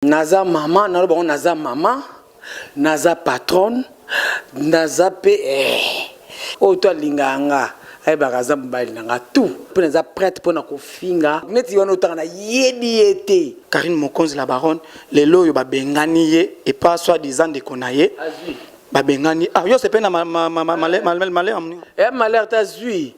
Naza mama naloba ngo naza mama naza patronne naza pe eh oyo to alingaka nga ayebaka aza mobali na nga tout pe naza prete pona kofinga neti wana otanga na yebi ye te. Carine Mokonzi la baronne lelo oyo babengani ye epa soit disant ndeko na ye babengani ah yo sepe na malheur eh malheur te azui.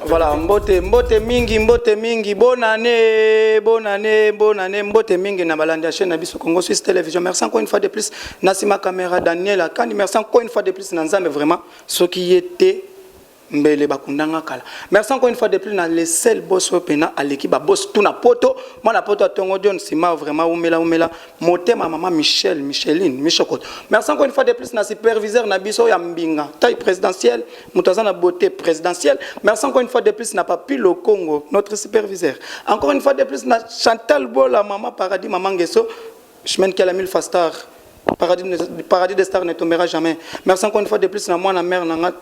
Voilà, mbote, mbote mingi, mbote mingi, bonne année, bonne année, bonne année, mbote mingi na balandi ya chaîne na biso Congo Suisse Télévision. Merci encore une fois de plus na sima caméra Daniel Akani, merci encore une fois de plus na Nzambe vraiment ce qui était mbele bakunda nga kala merci encore une fois de plus na le seul boss oyo pena aleki ba boss tout na poto mwana poto atongo John Sima vraiment umela umela motema mama Michel Micheline Michokoto merci encore une fois de plus na superviseur na biso ya mbinga taille présidentielle moto aza na beauté présidentielle merci encore une fois de plus na Papi Lokongo notre superviseur encore une fois de plus na Chantal Bola mama paradis mama Ngeso Chemin Kela mille fastar paradis, paradis des stars ne tombera jamais merci encore une fois de plus na mwana mère na nga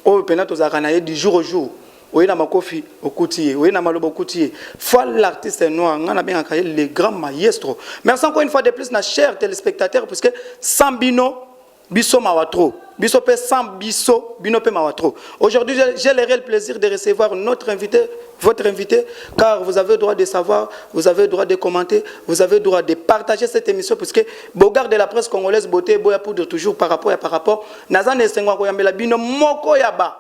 oyo mpena tozalaka na ye du jour au jour oye na makofi okuti ye oye na maloba okuti ye fois l'artiste noir nga nabengaka ye le grand maestro merci encore une fois de plus na cher téléspectateur puisque sans bino Biso mawa trop. Biso pe sans biso, bino pe mawa trop. Aujourd'hui, j'ai le réel plaisir de recevoir notre invité, votre invité, car vous avez le droit de savoir, vous avez le droit de commenter, vous avez le droit de partager cette émission, puisque Bogart de la presse congolaise, beauté, boya poudre toujours par rapport et par rapport. Nazan esengo koyambela bino moko ya ba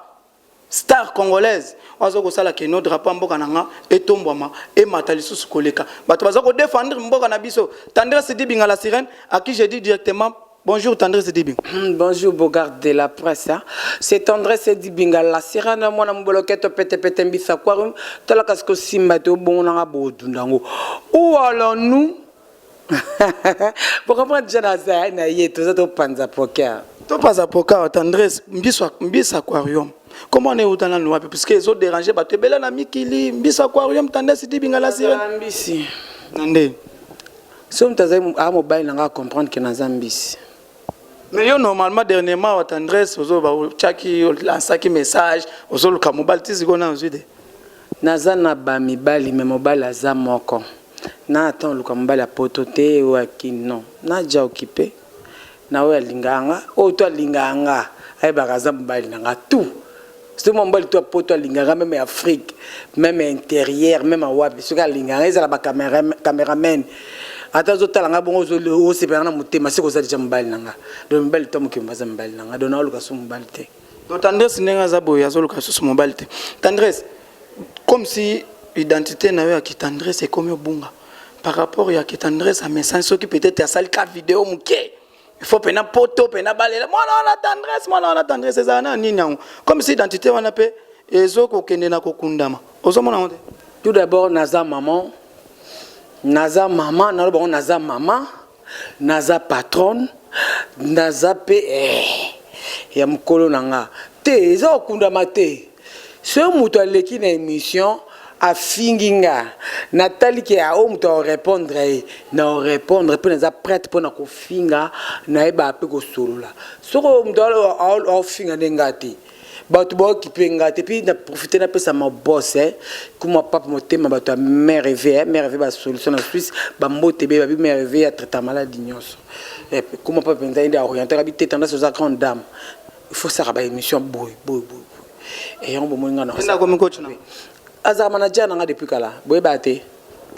star congolaise oyo aza kosala ke no drapeau ya mboka na nga etombwama emata lisusu koleka bato baza kodefendre mboka na biso tendresse dibinga la sirène à qui je dis directement bonjour tendresse dibinga Bonjour Bogart de la presse. Hein. C'est Tendresse Dibinga la sirène mwana mboloketo pete pete mbisa aquarium tala kasi ko simba te obongo nanga bodunda ngo. Où allons-nous? Bo comprendre déjà na za na ye toza to panza poker. Topaza poker tendresse mbisa mbisa aquarium. Comment on est euta nanu wapi puisque ezo déranger bato ebele na mikili mbisa aquarium tendresse dibinga la sirène. Mbisi. Na nde. Soki moto azali a mobali na nga comprendre que naza mbisi. Mais yo normalement dernièrement wa tendresse ozo ba otiaki olansaki message ozoluka mobali ti sikoyo na ozwi te. Naza na ba mibali mais mobali aza moko na ata oluka mobali ya poto te oyo ya kin non na dja occupe na oyo alingaka nga oyo to alingaka nga ayebaka aza mobali na nga tout soki mwa mobali to ya poto alingaka meme ya Afrique meme ya interieur meme ya wapi soki alingaka nga ezala ba cameraman ata azotala nga bongo osepela nga na motema seke oza deja mobali na nga donc mibali to mokili baza mibali na nga donc naoluka so mobali te. Donc tendresse ndenge aza boye azoluka lisusu mobali te tendresse comme si identité na yo ya kitendresse ekomi obunga par rapport ya kitendresse amesani soki peut-être asali ka video moke il faut pena poto pena balela mwana wana tendresse mwana wana tendresse ezala na nini yango comme si identité wana mpe ezokokende na kokundama ozomona yango te tout d'abord naza maman naza mama naloba ngo naza mama naza patronne naza mpe eh, ya mokolo na nga te eza kokundama te soki moto aleki na émission afingi nga natali ke ah, oyo moto akorépondre ye na korépondre mpe naza prête mpo na kofinga nayebaka mpe kosolola soki oyo moto aofinga nde nga te bato baokipe nga te puis na profite napesa ma boss eh, kuma pape motema bato ya mère eve eh, mère eve basolution na suisse bambote be babi mère eve ya traita maladi nyonso eh, kuma pape mpenza ye nde aorientaka bi te tendance oza grande dame il faut saka baémission boye boye boye boye eyango bomoni nga na azala manager na nga depuis kala boyeba te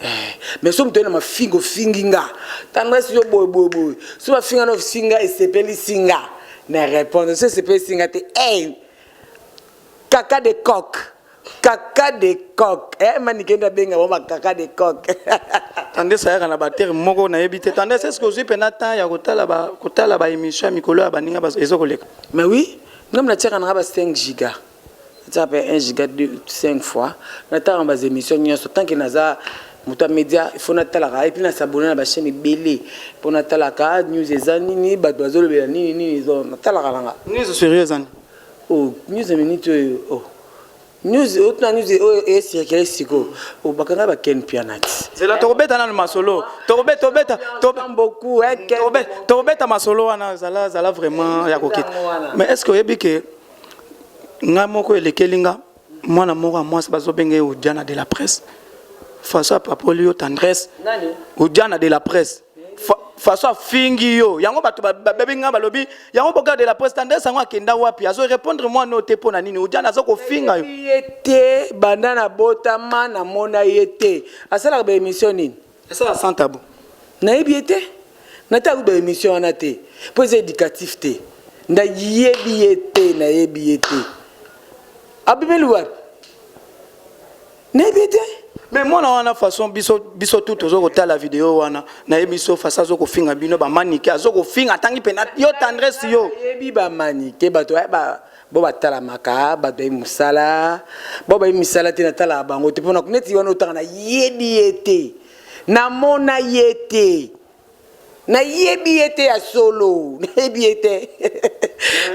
eh, mais so moto ye na mafinga ofingi nga tendresse yo boye boye boye so bafinga na ofinga esepelisi nga na répondre so esepelisi nga te hey, kaka de coq kaka de coq eh, manike nde abenga bango bakaka de coq tendresse ayaka na baterme moko nayebi te tendresse est ce que ozwi mpena temps ya kotala baémission ya mikolo ya baninga ezokoleka mais oui ngam natiaka nanga ba 5 giga Natia pe 1 giga 2 5 fois natalaka ba emissions nyonso tant que naza moto ya media il faut natalaka et puis na s'abonner na ba chaîne ebele mpo natalaka news eza nini bato bazolobela nini nini donc natalaka nanga news sérieux eza nini oh news ya minute oyo oh news otuna news oyo ecircule sikoyo oh bakanga ba ken piana ti zela tokobeta nanu masolo tokobeta tobeta beaucoup tokobeta masolo wana zala zala vraiment ya kokita mais est ce que oyebi ke. Ngai moko elekeli nga mwana moko ya mwasi bazobenga ye Odiana de la presse, façon apapoli yo Tendresse. Nani? Odiana de la presse, façon afingi yo yango, bato babebi nga, balobi yango boka de la presse. Tendresse yango akenda wapi? Azo répondre mwana oyo te. Mpo na nini Odiana aza kofinga yo? Ye te, banda na botama namona ye te. Asalaka baémission nini? Esala sans tabou. Nayebi ye te, natala baémission wana te mpo eza éducatif te. Nayebi ye te, nayebi ye te. Abimeli wapi? Nayebi ye te. Mais mwana wana, façon biso tu tozo kotala video wana, nayebi so façon azo kofinga bino bamanike, azo kofinga, atangi mpena yo Tendresse, yo. Nayebi bamanike, bato bo batalamaka, bato bayebi mosala, bo bayebi misala te. Natalaka bango te mpona neti wana otanga. Nayebi ye te, namona ye te, nayebi ye te ya solo, nayebi ye te.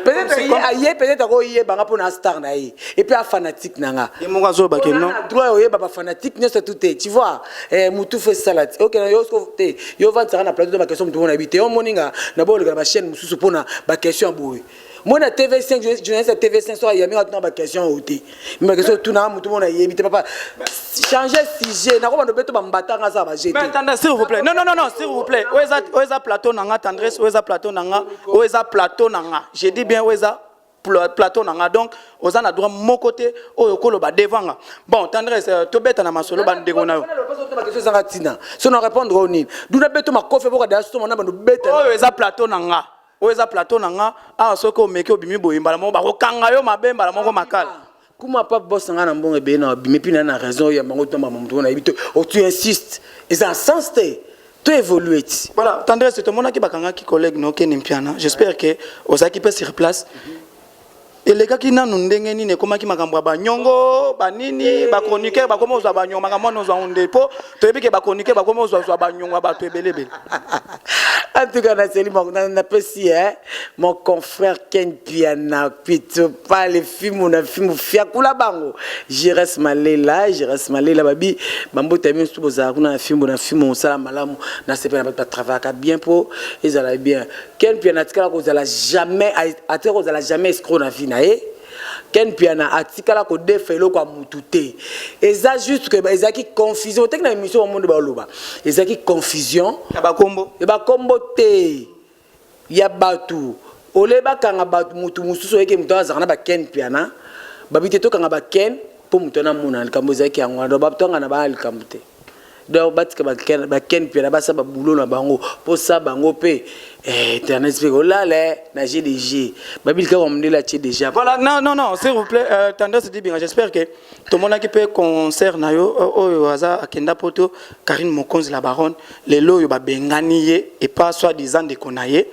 Peut-être aye, peut-être akoyebanga mpona star na ye et puis afanatique na nga. Ye moko azoloba ke non. Droit oyeba bafanatique nyonso tu te, tu vois. Mutu fo esala ti ok yo te, yo vandisaka na plateau to baquestion mutu mona yebi te. Yo moninga na boleka na bachaîne mosusu mpona baquestion ya boye. Moi na TV5, journaliste ya TV5 soki ayambi nga, tuna baquestion oyo te. Mais baquestion otuna, mutu mona yebi te. Papa, changer sujet, nakobanda obeto bambatanga aza baje. Mais attendez, s'il vous plaît. Non, non, non, non, s'il vous plaît. Oyo eza plateau na nga, Tendresse, oyo eza plateau na nga, oyo eza plateau na nga. Je dis bien, oyo eza plateau na nga. Donc, oza na droit moko te oyo koloba devant nga. Bon, Tendresse, tobeta na masolo bandeko na yo. Baquestion ezanga ntina. So na répondre oyo nini? Duna beto makofe boka daya sotoma na bando beta. Oyo eza plateau na nga. Oyo eza plateau na nga. Awa soki omeki, obimi boye mbala moko bakokanga yo mabe, mbala moko makala. Kuma papa boss nga na mbongo ebele na abimi mpi na raison oyo ya bango tamba moto na yebi te. O tu insiste, eza na sens te, to évolue ti. Voilà, Tendresse, tomonaki bakangaki collègue no Ken Mpiana. J'espère que ozalaki mpe sur place. Elekaki nanu ndenge nini? Ekomaki makambo ya banyongo banini, bachroniqueur bakoma ozwa banyongo. Makambo wana ozwa nde mpo toyebi ke bachroniqueur bakoma ozwazwa banyongo ya bato ebele ebele. En tout cas, naseli napesi mon confrère Ken Piana Pito pa le fimu na fimu fiakula bango Jires Malela, Jires Malela babi bambota miso bozala kuna na fimbu na fimu. Mosala malamu, nasepela bato batravaillaka bien mpo ezala bien. Ken Piana atikala kozala jamais, atikala kozala jamais escroc na vie na ye. Ken Piana atikala kodefa eloko ya mutu te. Eza juste que ezalaki confusion. Oteki na émission, bamonde baloba ezalaki confusion. Ya bakombo. Ya bakombo te, ya bato ole bakanga bato. Mutu mosusu oyeke, moto azalaka na baken Piana, babi te tokanga baken mpo moto wana amona likambo ezalaki yango wana. Donc batanga na baya likambo te. Donc batika baken Piana basala babulo na bango mposa bango mpe internet mpe kolala na GDG babi likako mondele atie déjà. Voilà, non, non, non, s'il vous plaît, Tendresse Dibinga, j'espère que tomonaki mpe concert na yo oyo aza akenda poto, Karine Mokonzi la baronne. Lelo oyo babengani ye epa soi disant ndeko na ye.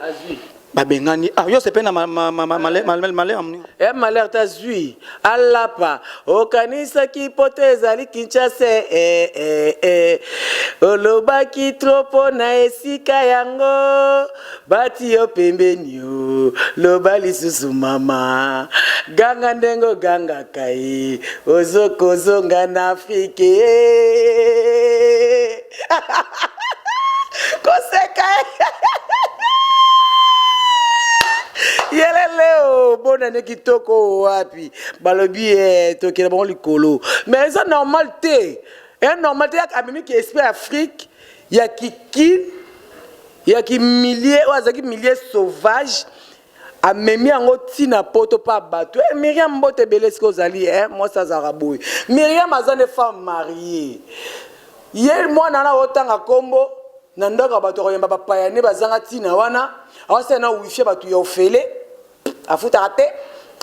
Babengani, ah, yo sepe na malheur. Ya malheur te, azwi alapa. Okanisaki poto ezali Kinshasa, eh. Olobaki trop mpo na esika yango bati yo pembeni. O loba lisusu, mama, ganga ndenge ogangaka ye, ozokozonga na Afrike koseka yelele. O bonane kitoko wapi? Balobi tokende bango likolo, mais eza normal te, eza normal te. Amemiki esprit Afrique ya kikine, ya kimilie oyo azalaki milieu sauvage, amemi yango ntina poto mpa bato. Miriam, mbote ebele esika ozali. Mwasi azalaka boye. Miriam aza nde femme mariée. Ye mwana wana otanga nkombo na ndako ya bato, akoyamba bapaya nde bazanga ntina wana. Awasala na wifi ya bato ya ofele, afutaka te.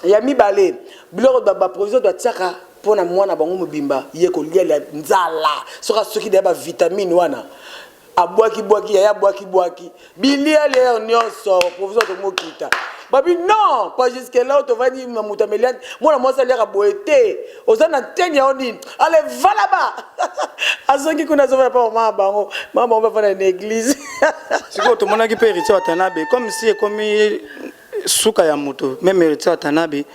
Ya mibale, biloko baprovision batiaka mpo na mwana bango mobimba, ye kolia nzala. Soki asoki deya bavitamine wana, abwaki-bwaki, yaya abwaki-bwaki bilia lere nyonso, provision tomokita. Babi non, pas jusque là. Tovandi na moto amelia, mwana mwasi aliaka boye te. Oza na nteni yao nini? Ale va là-bas. Azongi kuna, azovanda mpa mama bango, mama bango bafanda na église. Sikoyo tomonaki mpe Héritier Watanabe, comme si ekomi suka ya moto. Même Héritier Watanabe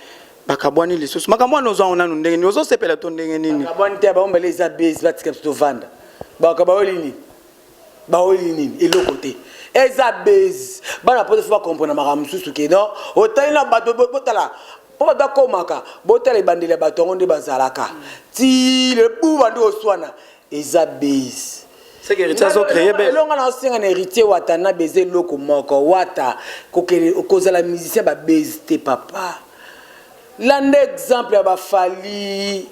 bakabwani lisusu. Makambo wana ozwango nanu ndenge nini? Ozosepela to ndenge nini? Bakabwani te, bango mbele eza base. Batika biso tovanda. Baka baoli nini? Baoli nini? Eloko te, eza base. Bana poto fo bacomprendre makambo mosusu ke non. Otali na bato, botala. Mpo bato bakomaka, botala ebandeli ya bato yango nde bazalaka ti le bu bandi koswana, eza base. C'est que héritier azo créer buzz. Elonga na osenga na héritier Watanabe eza eloko moko. Wata kokende kozala musicien ba base te, papa. Landa exemple ya bafali,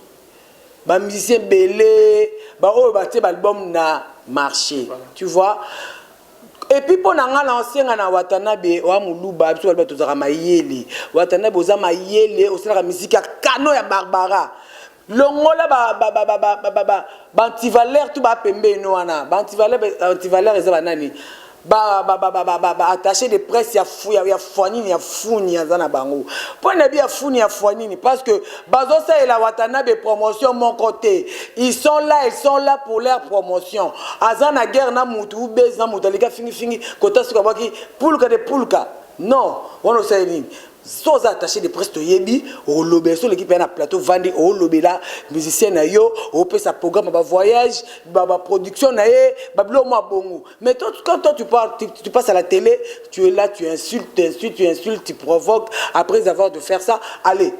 bamusicien ebele baoyo batie baalbum na marché, tu vois. Et puis mpo na ngai, na osenga na Watanabe oya moluba, biso baloba tozalaka mayele. Watanabe, oza mayele, osalaka misiki ya kano ya Barbara. Longola baantivaleur tu bapembeni wana. Baantivaleur eza banani? Baattaché de presse ya fwanini, ya funi aza na bango. Mpo na bi ya funi, ya fwanini, parce que bazosalela Watanabe promotion moko te. Ils sont là, ils sont là pour leur promotion. Aza na guerre na mutu, ubezi na mutu, alika fingifingi kota suka bwaki pulka de pulka. Non, wana osali nini? So oza attaché de presse, toyebi olobela. So oleki mpe na plateau, vandi, olobela musicien na yo, opesa programme ya bavoyage, baproduction na ye, babiloko mwa bongo. Mais toi, quand toi tu, parles, tu passes à la télé, tu es là, tu insultes, tu insultes, tu insultes, tu provoques. Après avoir de faire ça, allez,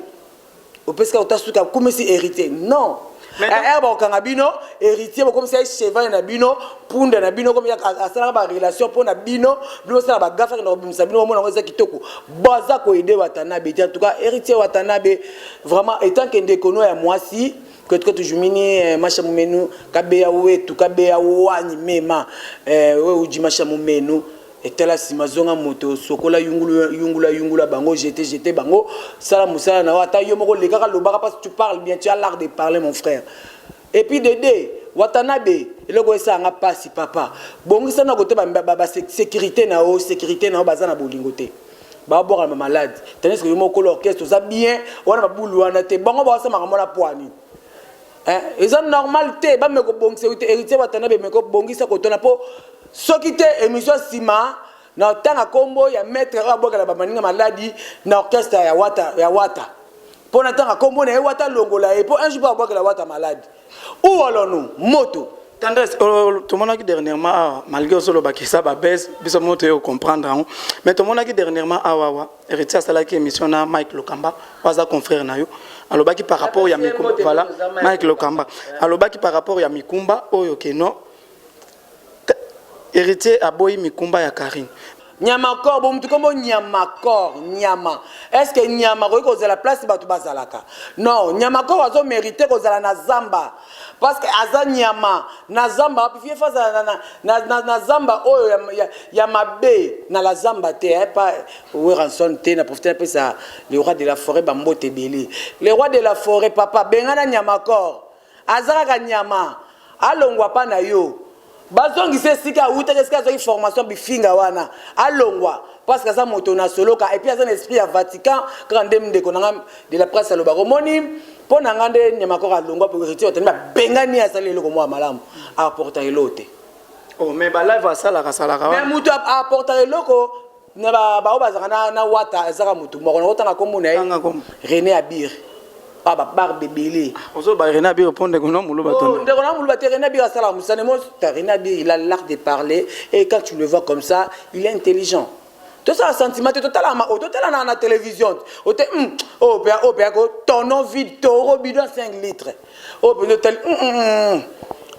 opesika otasuka komisi héritier. Non, ere bakokanga bino. Héritier bokomisa ye cheval na bino, punda na bino, komi asalaka barelation mpo na bino. Bino bosala bagafe, akenda kobimisa bino, bomona yango eza kitoko. Baza koaider Watanabe te. En tout cas, héritier Watanabe, vraiment, étant que ndeko no ya mwasi, kwetuka tujumini masha mumenu kabeya wetu, kabeya wanyi mema we uji masha mumenu etala nsima, zonga moto, sokola, yungula, yungula, yungula bango, jete, jete bango, sala mosala na yo. Ata yo moko lekaka, lobaka, parce que tu parles bien, tu as l'art de parler, mon frère. Et puis dede Watanabe, eloko esalanga mpasi, papa, bongisa na kote basécurité na yo. Sécurité na yo baza na bolingo te, babwaka na bamalade, tandis que yo moko orchestre oza bien wana, babulu wana te. Bango baosamaka mwana poani, eza normal te. Bameko bongisa te. Héritier Watanabe, meko bongisa kotona, mpo soki te, émission nsima na ntanga nkombo ya maître oyo abwakela bamaninga maladi na orchestre ya Wata, ya Wata, mpo na ntanga nkombo na ye, Wata longola ye, mpo un jour mpo abwakela Wata maladi ou alors moto. Tendresse, tomonaki dernièrement awa, malgré ozolobaki eza babese, biso moto oyo comprendre yango, mais tomonaki dernièrement awa awa héritier asalaki émission na Mike Lokamba oyo aza confrère na yo. Alobaki par rapport ya mikumba, voilà, Mike Lokamba alobaki par rapport ya mikumba oyo keno héritier aboyi mikumba ya Karine. Nyama corps bo mutu kombo nyama corps, nyama. Est ce que nyama koki kozala place bato bazalaka? Non, nyama corps azomérite kozala na zamba, parce que aza nyama na zamba. Wapi fie azala na zamba oyo ya mabe na la zamba te, eh, pa Werrason te. Na profite napesa le roi de la forêt bambote ebele. Le roi de la forêt, papa, bengana nyama corps, aza kaka nyama. Alongwa pa na yo, bazongisa esika awutaki, esika azwaki formation bifinga wana. Alongwa, parce que aza moto na soloka, et puis aza na esprit ya Vatican. Kaka nde ndeko na nga de la presse alobaka, omoni, mpo na nga nde nyama kaka alongwa, po héritier otani babengani, asali eloko moko ya malamu, aporta eloko te. Oh, mais balive asalaka, asalaka. Mais moto aportaka eloko na bao bazalaka na Wata, ezaka motu moko nakotanga nkombo na ye. Tanga kombo. René Abir, pa babarbe ebele. Ozoba René Abir mpo ndeko no moloba. Oh, tondo. Ndeko na moluba te. René Abir asalaka mosala. Mo René Abir, il a l'art de parler, et quand tu le vois comme ça, il est intelligent. Tosala sentiment te, totala ma totala na télévision ote oyo mpe, oyo mpe yako tonneau vide, taureau bidon 5 litres, oyo mpenza otali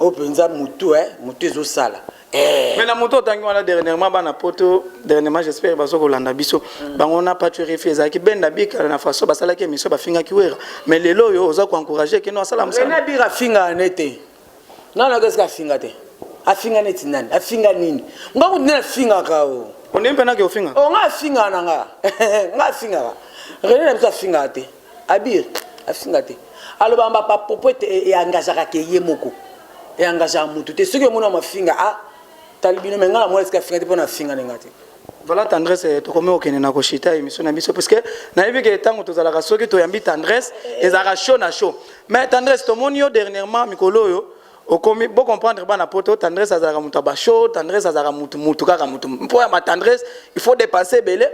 oyo mpenza motu, motu ezosala. Mais na moto otangi wana, dernièrement bana poto, dernièrement j'espère bazo kolanda biso, bango na Patri Refi ezalaki benda bikala na façon basalaki émission, bafingaki Wera. Mais lelo oyo oza koencourage keno asala René mosala. Abir afingaka ne te. Nano akeske afinga te. Afinga neti nani? Afinga nini? Nga kutu nde afingaka o. Ondimi mpe naki ofinga? O, nga afingaka na nga, nga afingaka. René na biso afingaka te. Abir afinga te. Alobaka bapropos ete eengageaka ke ye moko, eengageaka motu te. Soki omoni mafinga, a tali bino. Me nga na mona esika afinga te, mpo na afinga nenga te. Voilà, Tendresse, tokomi kokende na koshita émission na biso, puisque nayebi ke ntango tozalaka, soki toyambi Tendresse, ezalaka chaud na chaud. Mais Tendresse, tomoni yo dernièrement, mikolo oyo okomi bocomprendre bana poto, Tendresse azalaka moto ya bashow. Tendresse azalaka mutu mutu kaka mutu mpo ya batendresse, il faut dépenser ebele.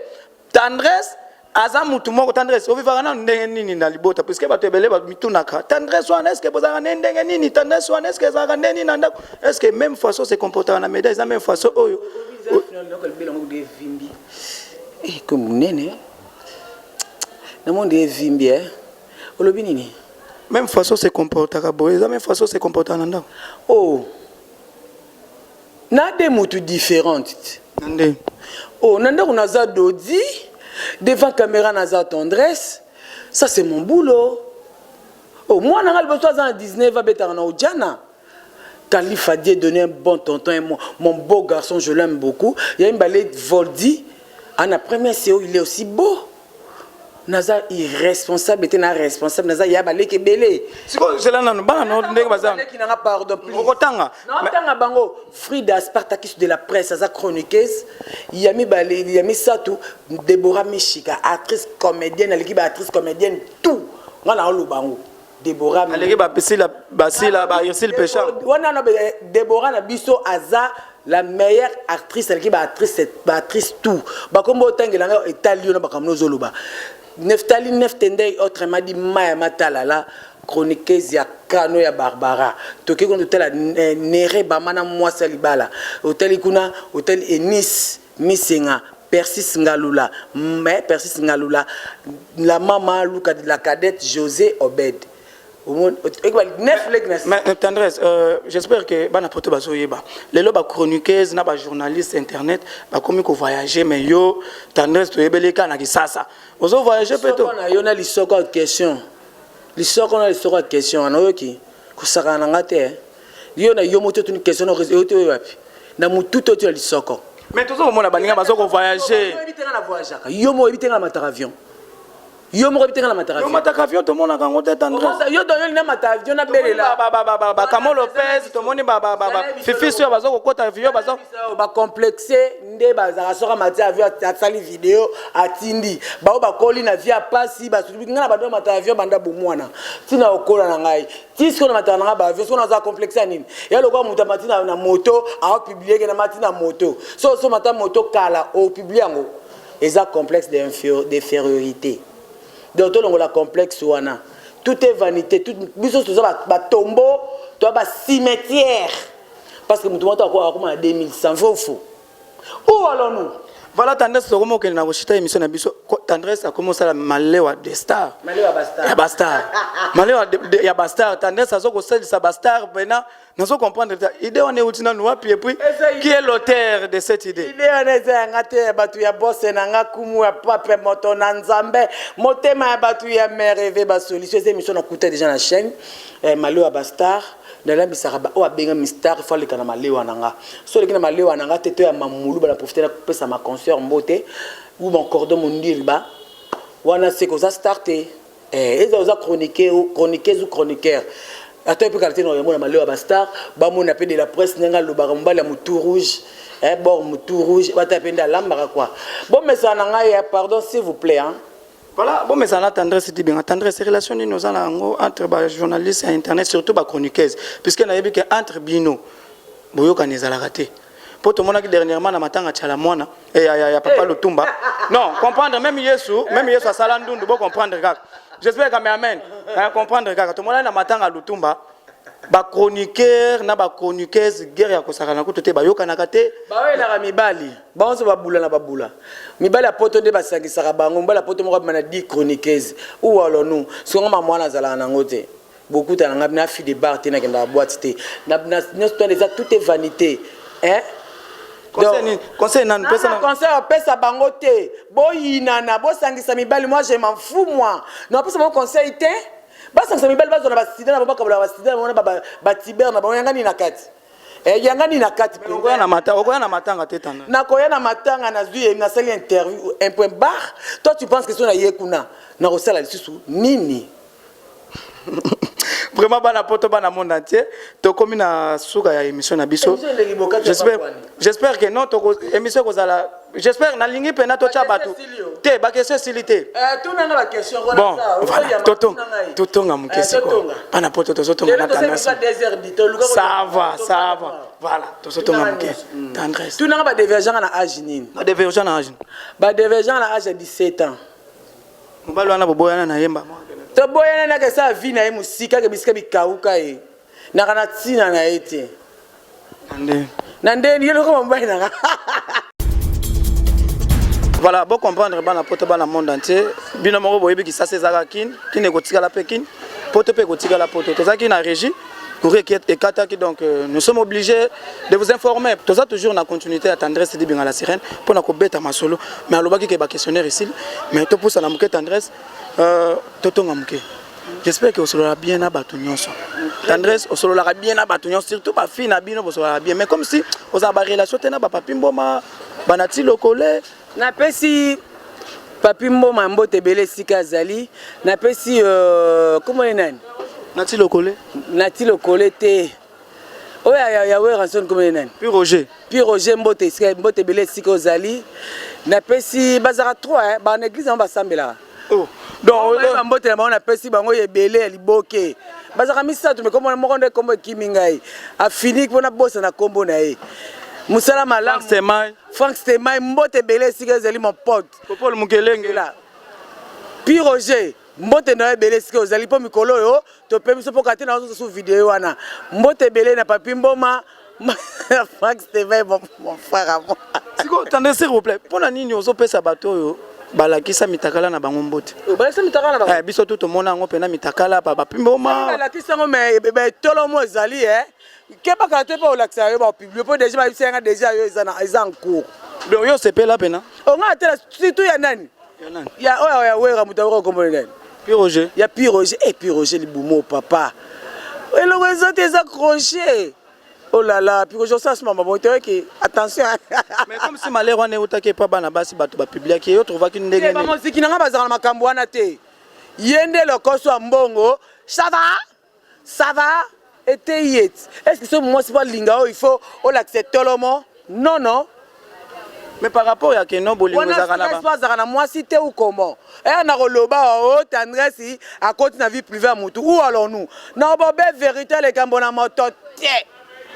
Tendresse aza mutu moko. Tendresse, ovivaka nanu ndenge nini na libota? Puisque bato ebele bamitunaka: Tendresse wana, est ce que bozalaka nde ndenge nini? Tendresse wana, est ce que ezalaka nde nini na ndako? Est ce que même façon se comportaka na média eza même façon oyo? Ko monene. Namoni evimbi eh. Olobi nini? Même façon se comportaka boye, eza même façon se comportaka na ndako. Oh. Na de mutu différente. Na nde. Oh, na ndako naza Dodi, devant caméra naza Tendresse. Ça c'est mon boulot. Oh, mwana nga liboso aza na 19 abetaka na Ojana. Khalifa Dieu donné un bon tonton, un, mon beau garçon, je l'aime beaucoup. Il y a une balai Voldi, à la première CO, il est aussi beau. Naza irresponsable te na responsable naza ya baleki ebele. Sikoyo zela nanu bana no ndenge baza. Baleki nanga pardon please. Okotanga. Naotanga bango Frida Spartacus de la presse aza chroniqueuse ya mibale ya misato Deborah Mishika actrice comédienne aleki ba actrice comédienne tout nga na oloba yango Deborah aleki ba Priscilla Basila ba Ursule Pesha wana na Deborah na biso aza la meilleure actrice aleki ba actrice ba actrice tout bakombo otangela nga etali yo na bakambo ozoloba Neftali Neftendey autrement dit Maya Matalala chroniqueuse ya kano ya Barbara toke kuna totala eh, Nere Bama na mwasi ya libala otali kuna otali Enis Misenga Persis Ngalula mais Persis Ngalula la mama Luka la cadette José Obed neuf leki na mais euh, tendresse euh, j'espère que bana poto bazoyeba lelo ba chroniqueuse na ba journaliste internet bakomi ko voyager mais yo tendresse toyebeli kaka na kisasa ozo voyager mpe to na yo na lisoko ya question lisoko na lisoko ya question wana oyoki kosakana na nga te eh. yo na yo moto otuni question oyo te oyo wapi na motu to oyo lisoko mais tozo komona baninga bazo ko voyager oyebi te nga na voyageaka yo moko oyebi te nga na mataka avion yo moko oyebi te nga na mataka avion mataka avion tomonaka yango te tendresse yo donc yo na mataka avion na belela ba Kamo Lopez tomoni ba ba ba Fifi oyo bazo kokota avion bazo ba complexe nde bazalaka soki amati avion asali video atindi bango bakoli na vie ya pasi basuki ngai na bando mata avion banda bomwana ntina okola na ngai ti sikoyo na mataka na ngai baavion sikoyo naza complexe ya nini ya lokola moto amati na moto aopublie ke namati na moto so osomba ata moto kala opublie yango eza complexe d'infériorité donc tolongola complexe wana tout est vanité tout biso toza batombo toza bacimetière parce que moto moko akoma na 2100 vrai ou faux où allons-nous voilà tendresse tokomi okende na koshita émission na biso tendresse akomi osala malewa de star ya bastar malewa ya bastar tendresse azo kosalisa bastar mpena nazo comprendre te idée wana euti nanu wapi et puis qui est l'auteur de cette idée idée wana eza yanga te ya bato ya bose na nga kumu ya pape moto na nzambe motema ya bato ya mereve basolution eza émission nakuta déjà na chaîne eh, malewa bastar nalambisaka ba oyo abengami star fo aleka na malewa na nga so oleki na malewa na nga te to ya mamulu bana profite na kopesa ma consœur mbote ou mon cordon mondilba wana seke oza star te eh, eza oza chroniqueur chroniqueuse ou chroniqueur ata mpe kala te na oyamona malewa ba star bamona mpe de la presse ndenge alobaka mobali ya motu rouge eh, bord motu rouge bata mpe nde alambaka kua bomesana na ngai pardon s'il vous plaît hein. Voilà, bon mais ça na tendresse dibenga tendresse relation nini oza na yango entre ba journalistes ya internet surtout ba chroniqueuses puisque nayebi que entre bino boyokani ezalaka te po tomonaki dernièrement na matanga tshala mwana eh, ya, ya, ya papa hey. Lutumba non comprendre même Yesu même Yesu asala ndundu bo comprendre kaka j'espère que amen hein, comprendre kaka tomonaki na matanga Lutumba ba chroniqueur na ba chroniqueuse guerre ya kosakana kutu te bayokanaka te bawelaka mibali banso babula na babula mibali ya poto nde basangisaka bango mibali ya poto moko abima na 10 chroniqueuse ou allons-nous songo mama wana azalaka nango te bokutana ngai na fille de bar te nakendaka boîte te nyonso twana eza tout est vanité hein conseil nanu pesa na conseil opesa bango te boyinana bosangisa mibali moi je m'en fous moi na opesa bango conseil te basangisa mibali bazwa na basida na bango bakabola basida na bango na batiber na bango yanga nini na kati eh, yanga nini na kati okoya na matanga te tanda nakoya na matanga nazwi nasali interview un point barre toi tu penses que so naye kuna nakosala lisusu nini vraiment bana poto bana monde entier tokomi na suka ya émission na biso j'espère que non toko émission ekozala j'espère nalingi mpena totya bato te bakestion esili te eh, bon voilà totonga moke eh, sikoyo bana poto tozotonga na tendresse ça va ça va voilà tozotonga moke hmm. tendresse tunanga badevergent na age nini badevergent na age badevergent na age ya 17 ans mobali wana boboyana na ye mbama toboyana naka esala vie na ye mosika ke bisika bikauka ye naka na ntina na ye te na nde ye lokoma mobali nanga. Voilà, bo comprendre bana poto, bana monde entier. Bino moko boyebi Kisasa ezalaka Kin, Kin ekotikala mpe Kin, poto mpe ekotikala poto. Tozalaki na régie, courrier ekataki, donc nous sommes obligés de vous informer. Toza toujours na continuité ya Tendresse Dibinga la sirène mpona kobeta masolo, mais alobaki ke baquestionnaire esili, mais topusa na moke. Tendresse, totonga moke. J'espère que osololaka bien na bato nyonso. Tendresse, osololaka bien na bato nyonso, surtout bafille na bino, bosololaka bien, mais comme si ozala barelation te na bapapi Mboma, banati lokole. Napesi Papi Mboma mbote ebele esika azali. Napesi komoni nani? Nati Lokole. Nati Lokole te, oyo ya Werrason, komoni nani? Puis Roger. Puis Roger, mbote esika, mbote ebele esika ozali. Napesi, bazalaka trois bana église yango basambelaka. Oh. Donc bambote na bango, napesi bango ebele ya liboke. Bazalaka misato, me kombo moko nde kombo ekimi ngai, afini mpona bosana kombo na ye. Mosala malamu. Stemai. Frank Stemai, mbote ebele esika ezali, mon pote. Popol Mukelenge. La Puis Roger, mbote na yo ebele esika ozali, mpo mikolo oyo tope biso mpo kate na ozosu video wana. Mbote ebele na Papi Mboma, Frank Stemai, mon frère à moi. Siko Tendresse, s'il vous plaît, mpona nini ozopesa bato oyo balakisa mitakala na bango mbote? Balakisa mitakala na bango? Eh, biso tu tomona yango mpena mitakala bapapi Mboma. Balakisa yango, mais etolomo ezali e kebaka te mpo olakisa yo bapublie, mpo déjà bayebisa yanga déjà yo eza en cours. Donc yo osepela mpena? Onga atela, surtout ya nani? Ya nani? Ya oyo ya Wera, moto akoka komona nani? Puis Roger. Ya Pi Roger. E Pi Roger, libumo papa, eloko eza te, eza crochet. Oh là là, Pi Roger osala sima mabongo te, oyoki, attention. Mais comme si malheur wana eutaki epa bana basi, bato bapubliaki, yo trouvaki ndenge nini? Bamoziki na nga bazalaka na makambo wana te. Ye nde lokoso ya mbongo, ça va, ça va eteyi ye ti. Est ce que soki mwasi mpo alinga oyo, il faut olakisa etolomo? Non, non. Mais par rapport ya keno bolingo wana ezalaka na stress mpo azalaka na mwasi te ou comment? Eya na koloba o Tendresse akoti na vie privée ya motu ou alors nous na bobe vérité likambo na moto te.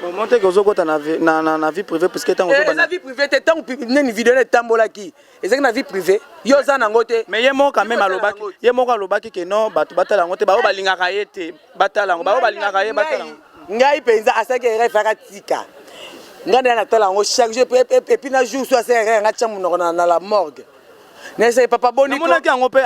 Omo teke ozokota na vie privée, puisque ntango Eza vie privée te. Ntango nini video na etambolaki, ezalaki na vie privée? Yo oza nango te. Mais ye moko quand même alobaki, ye moko alobaki ke non, bato batala yango te, baoyo balingaka ye te batala yango, baoyo balingaka ye batala yango. Ngai mpenza asalaki erreur, efaka tika ngai nde natala yango chaque jour. Et puis na jour so asala erreur, nga tia monoko na la morgue, nasaki papa boni. Namonaki yango mpe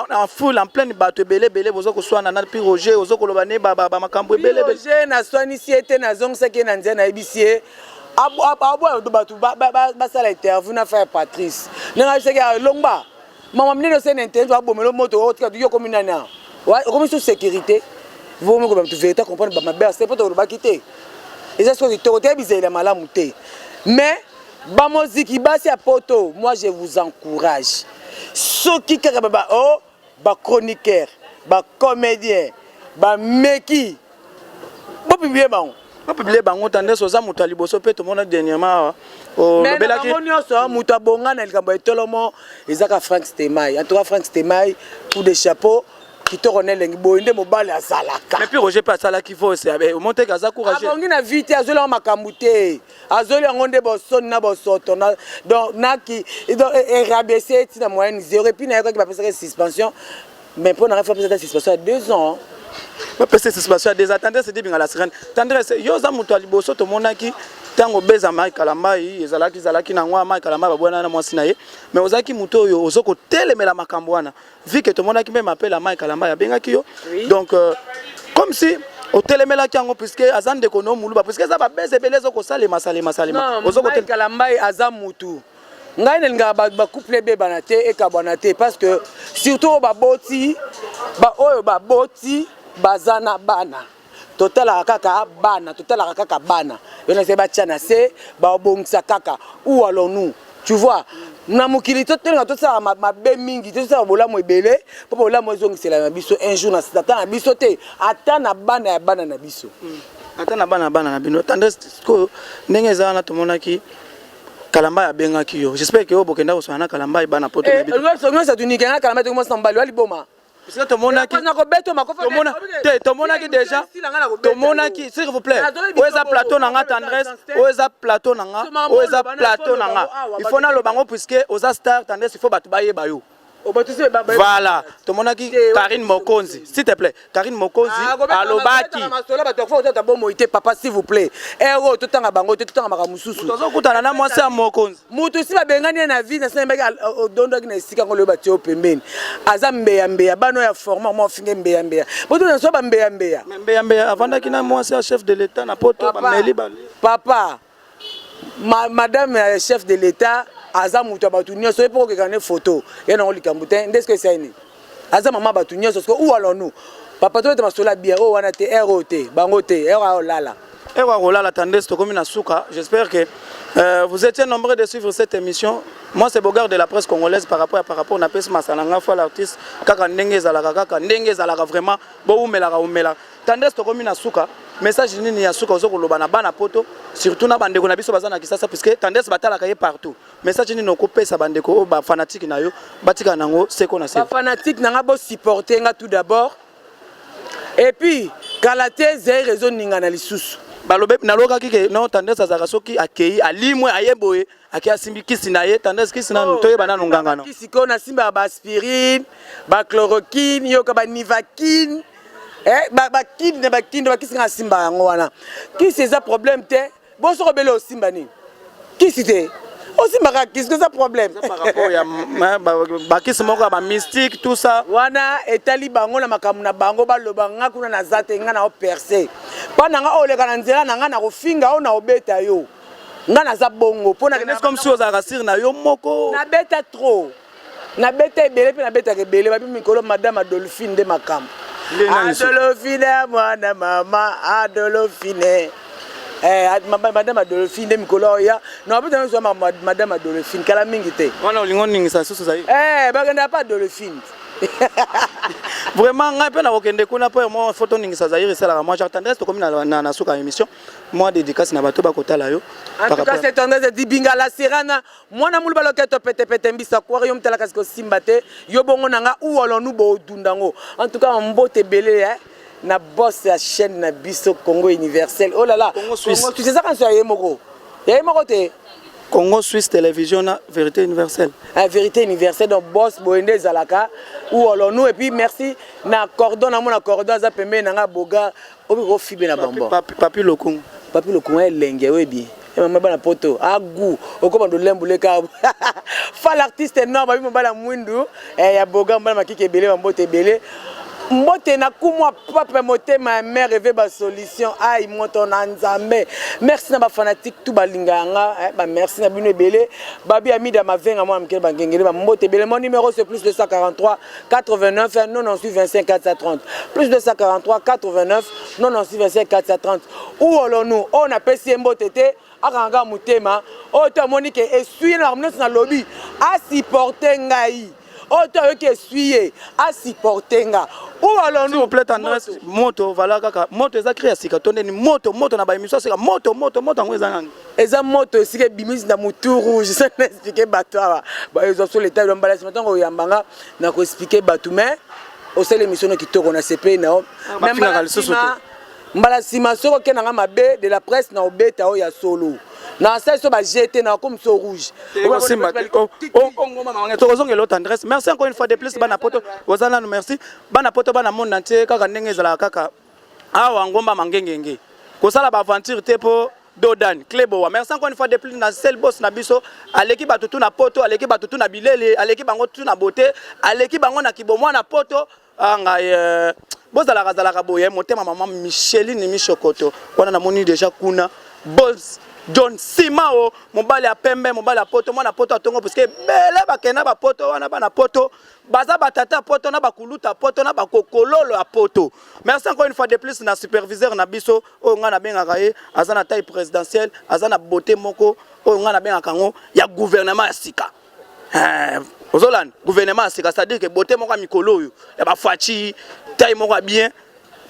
en foule, en pleine, bato ebele ebele, boza koswana na Pi Roger, oza koloba ne bamakambo ebele ebele. Roger, naswanisi ye te, nazongisaki ye na nzela, nayebisi ye aboya bato basala interview na frère Patrice. Ndenge ayebisaki, alongba mama minene osali na internet, babomela moto otika yo, okomi nani awa? Okomi sous sécurité, vomi koba bato vérité, comprendre bamabe ase mpo tolobaki te. Eza soki kitoko te, bizaleli ya malamu te. Mais bamoziki basi ya poto, moi je vous encourage, soki kaka ba o bachroniqueur, bacomédien bameki, bopublie bango. Bapublie bango. Tendresse, oza moto ya liboso mpe tomona dernièrement awa olobelaki. Bango nyonso, moto abonga na likambo ya etolomo ezaka Frank Stemai. En tout cas, Frank Stemai, coup de chapeau, kitoko na elengi boye nde mobali azalaka. Mais puis Roger mpe asalaki voice, omoni teke aza courageux. Abongi na vie te, azoli yango makambo te, azoli yango nde bosoni na bosoto donc naki donc erabaisse ti na moyenne zéro. Et puis nayokaki bapesaki suspension, mais mpo na ngai apesaka suspension ya 2 ans. Bapesa suspension ya 2 ans. Tendresse Dibinga la sirène, Tendresse, yo oza moto ya liboso tomonaki ntango obeza Mike Kalambai, ezalaki nango ya Mike Kalambai babwana na mwasi na ye, mais ozalaki moto oyo oza kotelemela makambo wana, vu que tomonaki même appel ya Mike Kalambai, abengaki yo. Donc comme si otelemelaki yango, puisque aza ndeko no moluba, puisque eza babese ebele eza kosalema salema salema. Oza Mike Kalambai aza mutu ngai nalingaka bacouple ebebana te, ekabwana te, parce que surtout oyo baboti, oyo baboti baza na bana, totalaka kaka bana, totalaka kaka bana. Yo na se batia na se, babongisa kaka. Où allons-nous? Tu vois, na mokili totelenga, tosalaka mabe mingi, tosala bolamu ebele mpo bolamu ezongisela na biso un jour, ata na biso te, ata na bana ya bana na biso. Ata na bana ya bana na bino. Tendresse, sikoyo ndenge eza wana, tomonaki Kalambai abengaki yo. J'espère ke oyo bokenda koswana na Kalambai, bana poto. Nyonso atunikenga Kalambai toki mwasi na mobali wa liboma. Parce que tomonaki te, tomonaki déjà, tomonaki, s'il vous plaît, oyo eza plateau na nga, Tendresse, oyo eza plateau na nga, oyo eza plateau na nga, il faut naloba ngo, puisque oza star. Tendresse, il faut bato bayeba yo. Voilà, tomonaki Karine Mokonzi, s'il te plaît, Karine Mokonzi alobaki. Masolo bato akofa kotata bomoi te, papa, s'il vous plaît. Ere oyo totanga bango te, totanga makambo mosusu. Tozokutana na mwasi ya mokonzi. Moto si babengani ye na vie na sinayebaki odondaki na esika ngo loyo batie yo pembeni, aza mbeyambeya. Bana oyo ya format mwa ofinge mbeyambeya, botona so bambeyambeya. Mais mbeyambeya avandaki na mwasi ya chef de l'État na Poto, bameli ba Papa, madame ya chef de l'État aza moto ya bato nyonso. Ye mpo kokeka ne photo ye nango likambo te. Nde soki esali nini, aza mama bato nyonso. Soki où allons-nous, papa? Tobeta masolo ya biere oyo wana te, ere oyo te, bango te, ere aolala. Ewa kolala. Tendresse, tokomi na suka. J'espère que vous étiez nombreux de suivre cette émission. Moi, c'est Bogard de la presse congolaise. Par rapport napesi masala nga fois l'artiste kaka ndenge ezalaka, kaka ndenge ezalaka vraiment. Bowumelaka, wumelaka. Tendresse, tokomi na suka. Message nini ya suka ozo koloba na bana Poto, surtout na bandeko na biso baza na Kisasa, puisque Tendresse batalaka ye partout? Message nini okopesa bandeko oyo bafanatike na yo batikala nango seko na seko? Bafanatike na nga, bosupporte nga tout d'abord, et puis kala te Zaire ezoningana lisusu. Balobe nalokaki ke non, Tendresse azalaka soki akei alimwe, aye boye, akei asimbi kisi na ye. Tendresse, kisi nanu toyeba nanu ngangano. Kisi ko nasimbaka baaspirine, bachloroquine, yoka banivakine, bakini na bakini, bakisi nga nasimba yango wana. Kisi eza problème te. Bo soki obeli, osimba nini? Kisi te, osimbaka kisi, eza problème. Par rapport ya bakisi moko ya bamystique, tout ça. Wana etali bango na makambo na bango, baloba. Nga kuna naza te. Nga na operce mpa na nga, oleka na nzela na nga na kofinga oyo na obeta yo. Nga naza bongo mpo na comme si ozalaka sire na yo moko. Nabeta trop, nabeta ebele mpe nabetaka ebele. Babi mikolo madame Adolphine nde makambo. Nde nani so? Adolphine, mwana mama Adolphine. Madame Adolphine nde mikolo oya na babeta nyonso ya madame Adolphine kala mingi te. Wana olingi oningisa lisusu zai. Bakendaka pa Adolphine. Vraiment, ngai mpe nakokende kuna mpo mwa foto oningisa Zaire esalaka mwa genre. Tendresse, tokomi na suka ya émission. Mwa dédicace na bato bakotala yo. En tout cas, c'est Tendresse Dibinga la Serana, mwana mulu baloketo petepete mbisa kwari yo mutala kasi kosimba te yo bongo na nga où allons-nous boodunda ngo. En tout cas, mbote ebele na boss ya chaîne na biso Congo Universel, oh là là. Congo Suisse. Congo Suisse eza kanso ya ye moko, ya ye moko te. Congo Suisse Télévision na Vérité Universelle. Ah, Vérité Universelle. Donc boss, boye nde ezalaka, où allons-nous. Et puis merci na cordon na mona cordon aza pembeni na nga, boga obi kofibe na bambo. Papi, Papi Lokungu. Papi Lokunga elenge oyebi mama bana Poto agu okoma dolembuleka fa l'artiste noir babi mobala mwindu ya boga mobala makiki ebele. Bambote ebele, mbote na kumwa pape motema ya mare eve basolution ai moto na Nzambe. Merci na bafanatique tout balinga yanga, bamerci na bino ebele. Babi Amida Mavenga mwana mokele bangengele, bambote ebele. Mon numéro, c'est plus 243 89 98 25 430, plus 243 89 98 25 430. Où allons-nous? Oyo napesi ye mbote te, akanga motema. Oyo to amoni ke esui ye na makambo nyonso nalobi, asupporte ngai. Oyo to ayoki esui ye, asupporte nga. Où allons-nous? S'il vous plaît, Tendresse, moto vala kaka moto eza cri ya sika to ndeni? Moto, moto na baémission ya sika, moto, moto, moto yango eza nani? Eza moto esika ebimisi na motu rouge. So na expliquer bato awa, ezwa so leta yo mbala nsima ntango oyambanga na koexpliquer bato. Mais osala émission no kitoko na sepeli na yo. Mais bafingaka lisusu te. Mbala nsima soki okendanga mabe de la presse na obeta oyo ya solo na asali so bagete na komi so rouge. Osimba te. Ongoma mawange tokozongela o. Tendresse, merci encore une fois de plus. Bana Poto oza nanu, merci. Bana Poto, bana monde entier, kaka ndenge ezalaka kaka awa ngomba mangengenge kosala baaventure te mpo Dodan Cleboa. Merci encore une fois de plus na sel boss na biso, aleki bato tu na Poto, aleki bato tu na bilele, aleki bango tu na beauté, aleki bango na kibomwa na Poto. Ngai bozalaka zalaka boye motema mama Micheline Mishokoto wana namoni déjà kuna boss John Simao, mobali ya pembe, mobali ya Poto, mwana Poto atongo, parce que ebele bakenda bapoto wana. Bana Poto baza batata ya Poto na bakuluta Poto na bakokololo ya Poto. Merci encore une fois de plus na superviseur na biso oyo ngai nabengaka ye aza na taille présidentielle, aza na beauté moko oyo ngai nabengaka yango ya gouvernement ya sika. Ozolanda gouvernement ya sika, c'est-à-dire que beauté moko ya mikolo oyo ya bafaci, taille moko ya bien.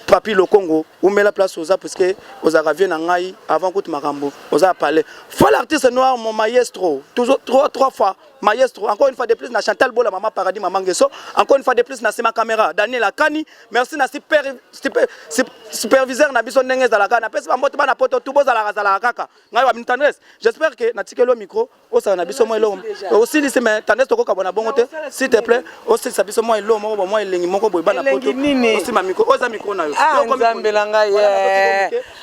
Papi Lokongo, umela place oza, puisque ozalaka vie na ngai avant kutu makambo oza ya palais. Fa l'artiste noir, mon maestro, toujours trois, trois fois. Maestro, encore une fois de plus na Chantal Bola, Maman Paradis, Maman Ngeso, encore une fois de plus na sima caméra Daniel Akani, merci na super super superviseur na biso ndenge ezalaka, napesi bambote bana poto tu bozalaka zalaka kaka ngai wa Tendresse. J'espère que natikeli yo micro, osala na biso mwa eloko osilisi, mais Tendresse, tokokabona bongo te. S'il te plaît, osilisa biso mwa eloko moko, mwa elengi moko boye, bana poto. Osima micro, oza micro na yo. Ah, Nzambe na ngai,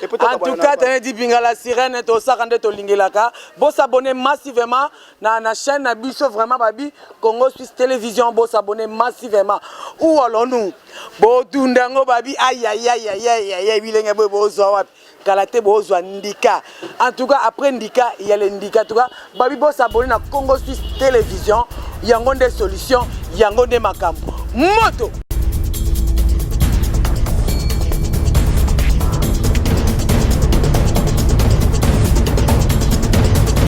en tout cas tene dipinga la sirène, tosaka nde tolingelaka. Bosabonner massivement na chaîne na biso, vraiment, babi Congo Suisse Télévision. Bosabonner massivement. Où allons-nous? Botunda yango, babi ayayayayayay, bilenge boye bozwa wapi? Kala te bozwa ndika. En tout cas, après ndika, il y a le ndika. En tout cas, babi bosabonner na Congo Suisse Télévision, yango nde solution, yango nde makambo moto.